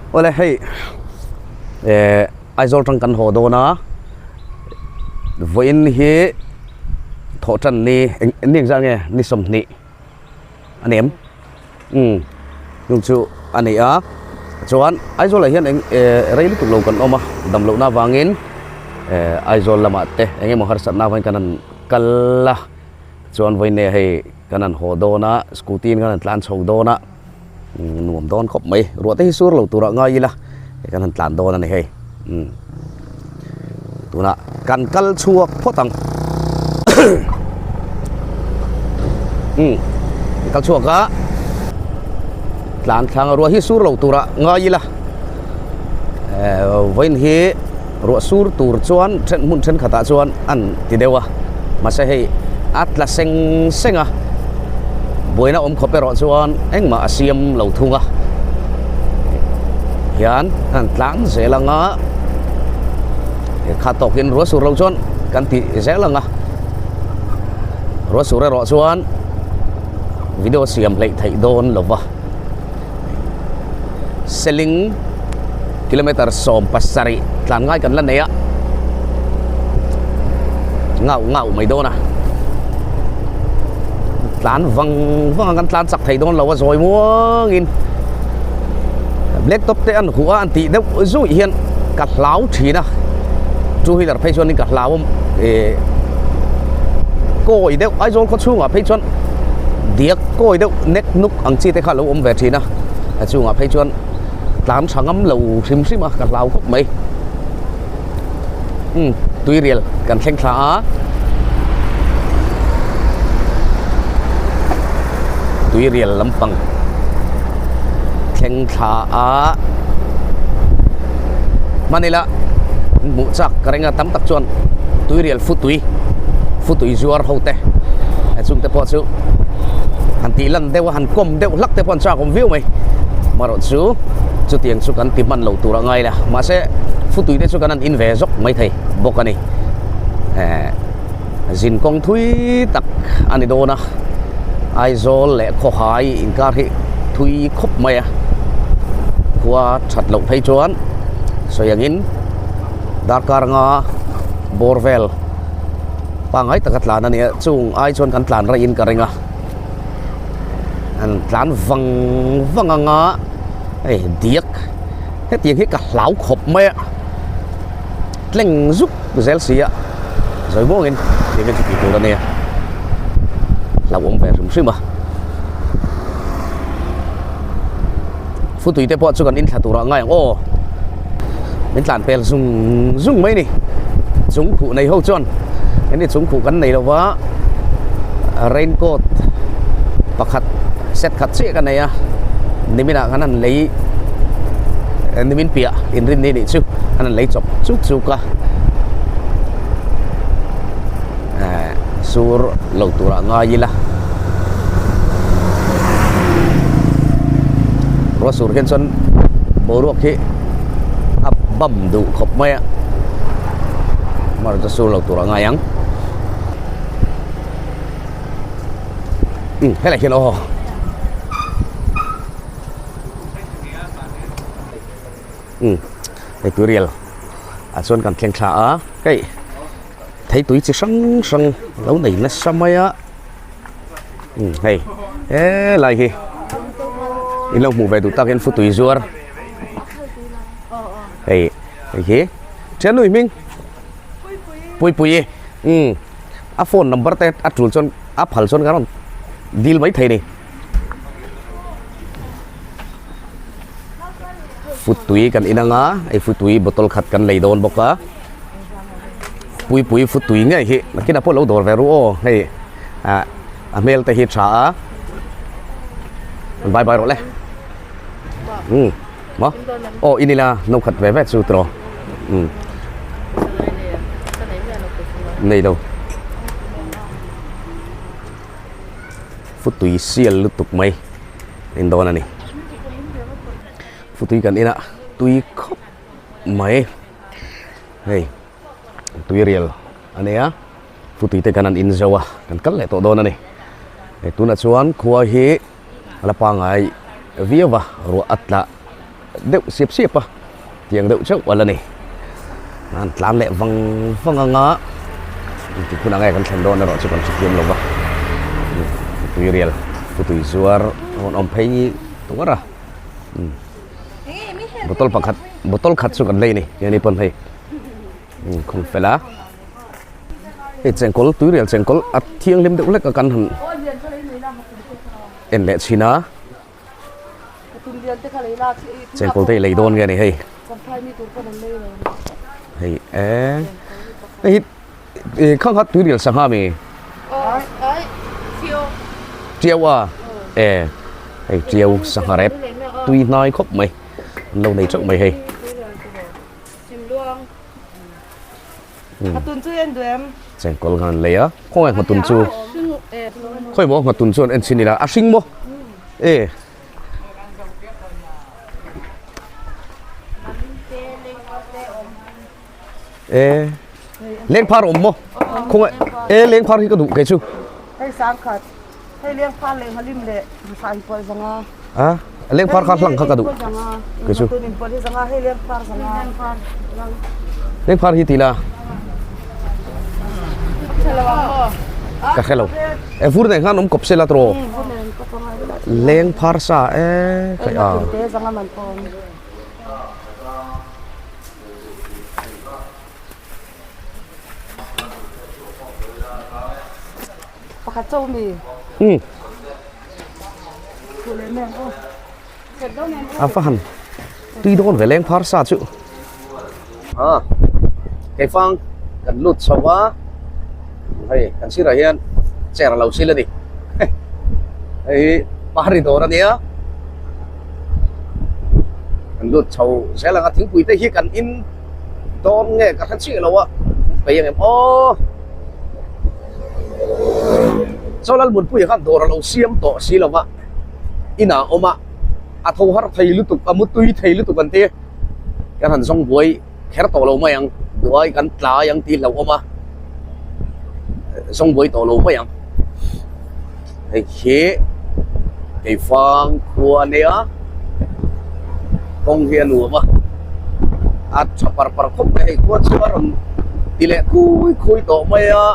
Awle hei eh Aizawl tang kan haw dawn a vawiin hi thawh tan ni eng ni engzah nge ni sawmhnih a ni em umm chung chu a ni a chuan Aizawl ah hian eng eh rei lutuk lo kan awm a dam lohna avangin eh Aizawl lamah te eng emaw harsatna avangin kan han kal a chuan vawiin nge hei kan han haw dawn a scooty in kan han tlan chho dawn a. Nuam dawn khawp mai ruah te hi sur lo turah ngai ila hei kan han tlan dawn a ni hei umm tunah kan kal chhuak phawt ang umm kal chhuak a tlan thlang a ruah hi sur lo turah ngai ila eh vawiin hi ruah sur tur chuan then hmun thenkhatah chuan an ti deuh a mahse hei a tla seng seng a buaina awm khawp erawh chuan engmah a siam lo thung a hian an tlan zel ang a kha tawkin ruah sur lo chuan kan ti zel ang a ruah sur erawh chuan video siam hleih theih dawn lo va. Seling kilometer 17 tlan ngai kan la nei a ngau ngau mai dawn a tlan vang vang a kan tlan chak thei dawn lo a zawi muangin black top te an huh a an tih deuh zui hian ka hlau thin a two wheeler phei chuanin ka hlau a eh kawi deuh Aizawl khaw chhungah phei chuan diak kawi deuh nek nuk ang chi te kha lo awm ve thin a a chungah phei chuan tlan tha ngam lo hrim hrim a ka hlau khawp mai umm tuirial kan thleng thla a tuirial lampang thleng thla a hman ila hmuh chak ka ring a tam tak chuan tuirial futui futui zuar ho te chungte pawh chu han tih lan deuh a han kawm deuh hlak te pawh an chak awm viau mai marawh chu chutiang chu kan ti hman lo tur a ngai la mahse futui te chu kan han in ve zawk mai thei bawk a ni eh zin kawng thui tak a ni dawn a Aizawl leh Khawhai inkar hi thui khawp mai a khua that loh phei chuan sawi angin darkar anga bawr vel pangngai taka tlan a ni a chung ai chuan kan tlan raihin ka ring a an tlan vang vang anga hei diak hetiang hi ka hlau khawp mai a tleng zuk zel si a zawi muangin hetiang hi chu tih tur a nia hlauhawm ve hrim hrim a futui te pawh chu kan inthla turah ngai ang aw min tlan pel zung zung mai ni chung khuh nei ho chuan hemi chung khuh kan nei lova raincoat pakhat set khat chiah ka nei a niminah khan an lei nimin piah inrinni nih chu an han lei chawp chuk chuk a eh sur lo turah ngai ila ruah sur hian chuan boruak hi a bam duh khawp mai a amaherawhchu chu sur lo turah ngai ang umm helai hian aw umm hei tuirial ah chuan kan thleng thla a hei. Theitui chi hrang hrang lo nei nasa mai a umm hei helai hi in lo hmuh ve duh tak in futui zuar hei hei hi thiannu hming puipuii umm a phone number te a tul chuan a phal chuan ka rawn dil mai thei a ni futui kan in anga hei futui bottle khat kan lei dawn bawk a. Puipui futui ngei hi nakinah pawh lo dawr ve ru aw hei ah a hmel te hi tha a bye bye rawh le umm maw aw in ila no khat ve ve chu tiraw umm nei lo futui sial lutuk mai in dawn a ni futui kan inah tui khawp mai. Hei tuirial a nia futui te kan an in zo a kan kal leh tawh dawn a ni hei tunah chuan khua hi a la pangai viau a ruah a tla deuh siap siap a tiang deuh chauh a la ni an tlan leh vang vang ang a engtik hunah nge kan thlen dawn erawh chu kan hrethiam lo va tuirial putui zuar a rawn awm phei tuar a bottle pakhat bottle khat chu kan lei a ni keini pawn hei khawng fel a hei chengkawl tuirial chengkawl a thianghlim deuh hlek a kan han en leh chhin a. Chengkawl te i lei dawn nge ni hei hei e hei hi ih khang kha tuirial sangha mi tiau a e hei tiau sangha rep tui hnai khawp mai an lo nei teuh mai hei. Chengkawl khan an lei a khawnge nghatun chu khawi maw nghatun chuan en chhin ila a hring maw e e lengphar awm maw khawnge e lengphar hi ka duh kei chu hei sangkhat hei lengphar leh nghalim leh hmasa in pawlh zanga a lengphar kha hlang kha ka duh kei chu lengphar hi ti la ka hre lo e vur nei khan awm kawp se la tawh lengphar sa e khai a Pakhat chauh mi. Um. A va han tui dawn ve leng phar sa chu. A keifang kan lut chho a hei kan sirah hian chair a lo sil a ni hei hi pahari dawr a nia kan lut chho zel ang a thingpui te hi kan in dawn nge ka hre chiah lo a peih ang em aw. Chaw Lalmunpuia khan dawr a lo siam tawh si lo va, inah a awm a, a tho har thei lutuk, a mutui thei lutuk an ti. Kan han zawng buai kher tawh lo mai ang, duai kan tlai ang tih hlauhawm a, zawng buai tawh lo mai ang. Hei hi Keifang khua a nia, kawng hi a nuam a, a tha par par khawp mai hei khua chu a rawn ti leh khui khui tawh mai a,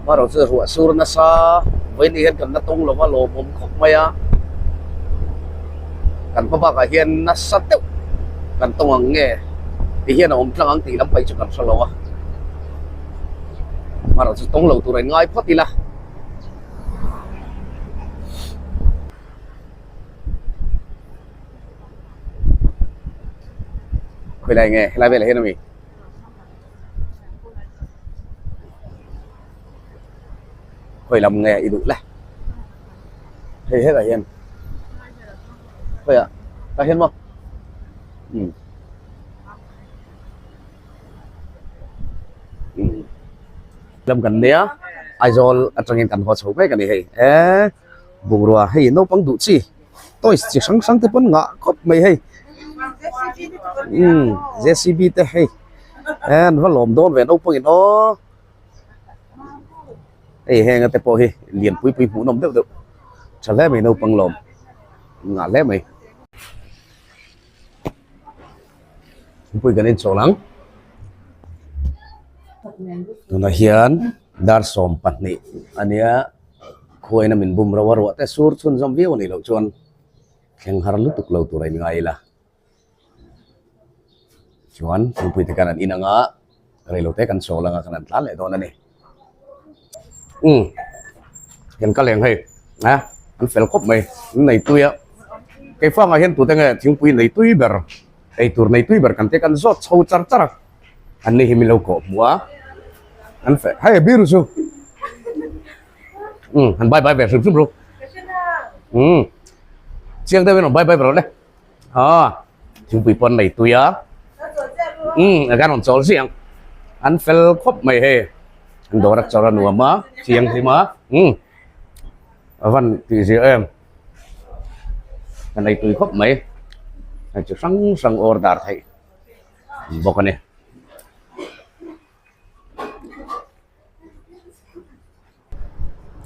amaherawh chu ruah sur nasa vawiin hian kan la tawng lo va lawmawm khawp mai a, kan hma bakah hian nasa deuh kan tawng ang nge ti hian a awm tlang ang tih lam pawh hi chu kan hre lo a. Amaherawh chu tawng lo tur a inngai phawt ila. Khawilai nge helai velah hian a mi? Khawi lam nge i duh le? Hei hetah hian khawiah tah hian maw? Umm. Lam kan nia Aizawl atangin kan haw chho mek a ni hei e bungrua hei naupang duh chi toys chi hrang hrang te pawn ngah khawp mai hei umm J C B te hei e an va lawm dawn ve naupang in aw hei heng te pawh hi lian pui pui hmuh nawm deuh deuh tha hle mai naupang lawm ngah hle mai. Thingpui kan inchawl ang tunah hian dar 12 a nia khuain a min bum rauh a ruah te sur chhunzawm viau a nih loh chuan thleng har lutuk lo tur a inngai ila chuan thingpui te khan an in ang a reilote kan chawl ang a kan han tlan leh dawn a ni. Umm kan kal eng hei a an fel khawp mai an nei tui a keifangah hian tute nge thingpui nei tui ber eitur nei tui ber kan tia kan zawt chho char char a an ni hi min lo kawh hmuh a an fel hei biru chu umm han bye bye ve hrim hrim ru umm chiang deuhin rawn bye bye ve rawh le Aw thingpui pawn nei tui a umm a kan rawn chawl zih ang an fel khawp mai hei an dawr a chawr a nuam a thianghlim a umm a van tih zia em ka nei tui khawp mai hei chi hrang hrang order theih bawk a ni.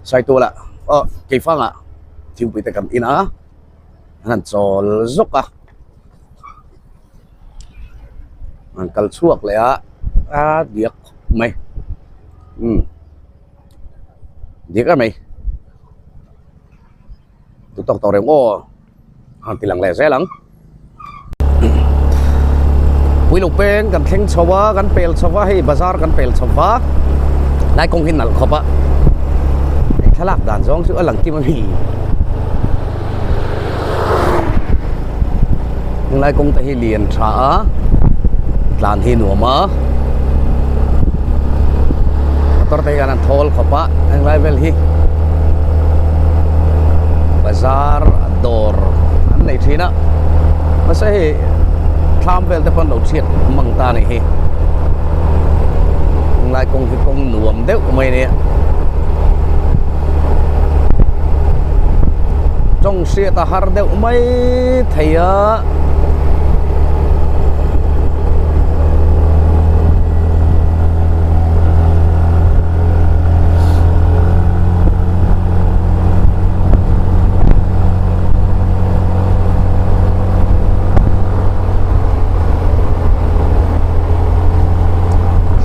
Saituala aw keifangah thingpui te kan in a. An han chawl zawk a an kal chhuak leh a a diak khawp mai umm diak em mai tu tawk tawh reng aw a han ti lang leh zel ang puilo peng kan thleng chho a kan pel chho a hei bazar kan pel chho va lai kawng hi nalh khawp a hei thlalak dan zawng chu a lang kim a mi henglai kawng te hi lian tha a tlan hi nuam a motor te hian an thawl khawp a henglai vel hi bazar dawr an nei thin a mahse hei thlam vel te pawh an lo chhiat mang ta a nih hi henglai kawng hi kawng nuam deuh mai a nia tawng hriat a har deuh mai thei a.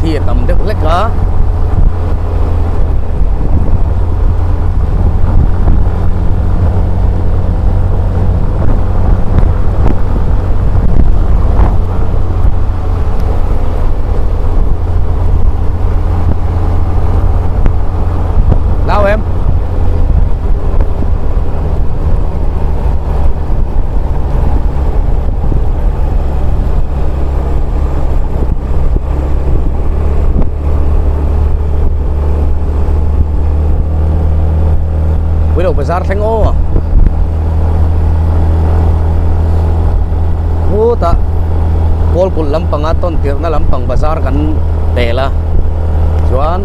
Thli a tam deuh hlek a. Lau em. Puilo bazar thleng aw. Khutah Kawlkulh lampanga tawn tirhna lampang bazar kan pel a chuan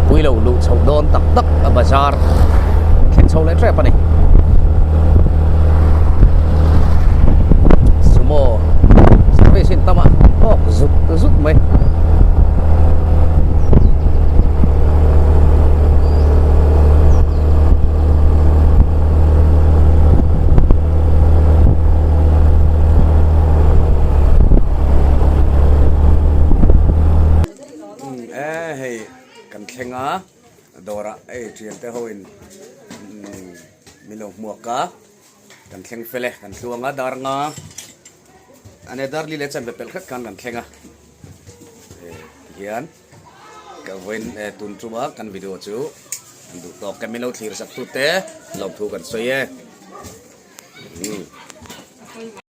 Puilo luh chhoh dawn tak tak a bazar thlen chho leh tep a ni. Sumo service in tam a tawk zut zut mai. E hei kan thleng a dawrah hei thiante ho in min lo hmuak a kan thleng fel e kan tluang a dar nga a nia dar li leh chanve pelh khat khan kan thleng a tihian ka vawiin tun tuma kan video chu an duh tawk e min lo thlir sak tute lawmthu kan sawi e.